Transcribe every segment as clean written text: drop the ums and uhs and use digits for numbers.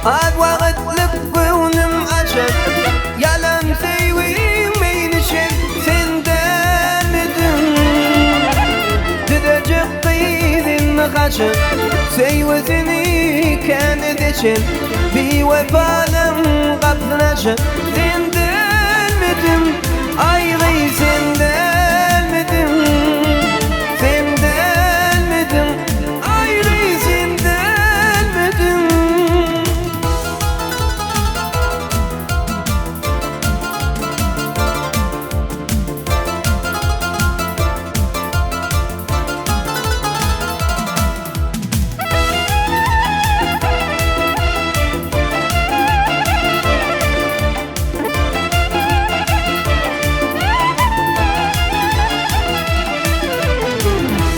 Az wagtlyk göwnüm açan Ýalan söýgiň meýini içen sen dälmidiň? Düzeljek gyz indi haçan Söýgüsini kän seçen Biwepalaň gapyny açan sen dälmidiň? Aý gyz sen dälmidiň? Sen dälmidiň? Aý gyz sen dälmidiň?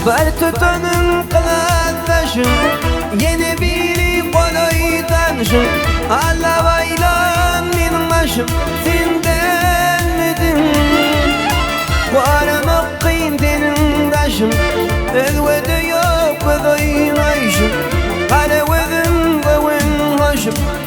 Bir tutanyň gylatdaşyň, Ýene biri golaý tanşyň, Alabaýlan meniň başym, Sen dälmidiň? Garamak kyn seniň daşyň, Özgede ýok göz oýnaýşyň, Gara gözüm göwün hoşum.